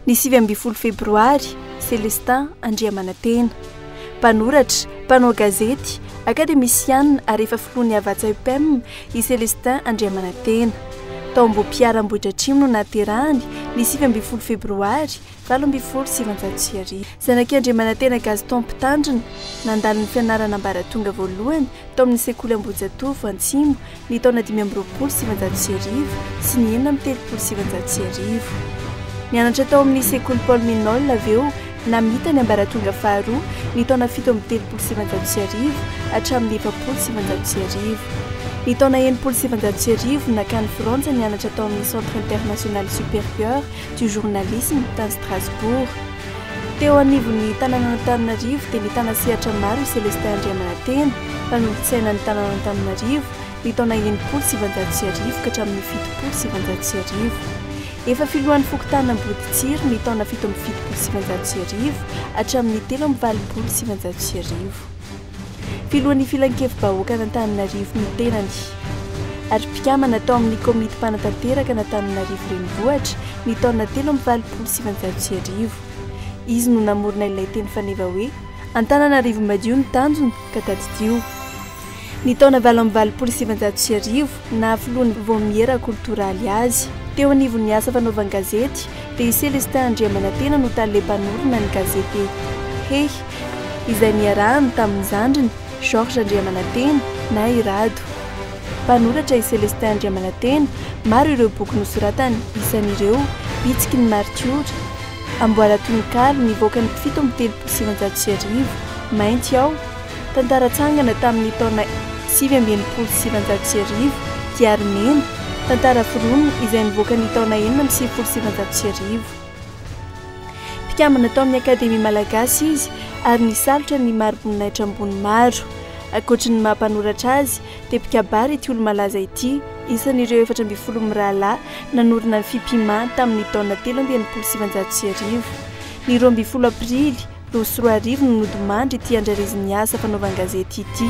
Ny 19 febroary, Célestin Andriamanantena. Mpanoratra, mpanao gazety, akademisianina ary efa filohan'ny Havatsa UPEM i Célestin Andriamanantena. Tao Ambohipiara Ambohidratrimo no nahaterahany, ny 19 febroary 1918. Zanak'i Andriamanantena Gaston Mpitandrina, nandalo ny fianarana ambaratonga voalohany tao amin'ny sekoly Ambohijatovo Antsimo ny taona 1925 sy ny 1936. Nianatra tao amin'ny sekoly Paul Minol avy eo namita ny ambaratonga faharoa ny taona 1937 hatramin'ny 1940. Ny taona 1960 nankany Frantsa nianatra tao amin'ny Centre International Supérieur du Journalisme tany Strasbourg. Teo anivon'ny tanànan'Antananarivo dia nitana sehatra maro i Célestin Andriamanantena, mpanolotsaina ny tanànan'Antananarivo, ny taona 1960 ka hatramin'ny 1970. Efa filohan'ny fokontany Amboditsiry ny taona 1977 hatramin'ny 1983. Filohan'ny Filankevi-bahoakan'Antananarivo ny tenany. Ary mpikambana tao amin'ny komity mpanatanteraka an'Antananarivo Renivohitra ny taona 1983. Izy no namorona ilay teny faneva hoe, Antananarivo madio ny tanjona ka tadidio. Ny taona 1988, naha filohan'ny Vaomiera Koltoraly azy. Teo anivon'ny asa fanaovan-gazety, dia i Célestin Andriamanantena no tale mpanorina ny gazety Hehy, izay niarahany tamin'ny zandriny, Georges Andriamanantena, na i Rado. Mpanoratra i Célestin Andriamanantena, maro ireo boky nosoratany, isan'ireo, Bitsiky ny maritiora, Amboara tononkalo, nivoaka ny 1937, Mainty aho, Tantara tsangana tamin'ny taona 1969, Diary mena, tantara foronina izay nivoaka ny taona 1996. Mpikambana tao amin'ny Akademia Malagasy izy ary nisalotra ny mari-boninahitra ambony maro. Ankoatry ny maha mpanoratra azy dia mpikabary ity olo-malaza ity, isan'ireo 14 mirahalahy nanorina ny Fimpima tamin'ny taona 1963. Ny 12 aprily 2002 no nodimandry ity andrarezin'ny asa fanaovan-gazety ity.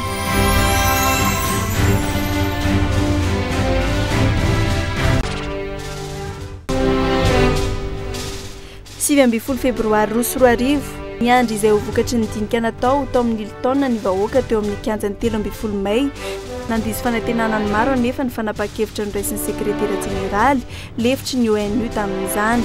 19 febroary 2002, niandry izay ho vokatry ny dinika natao tao amin'ny Hilton ny vahoaka teo amin'ny kianjan'ny 13 mey. Nandiso fanantenana ny maro anefa ny fanapahan-kevitra noraisin'ny sekretera jeneraly lefitry ny ONU tamin'izany.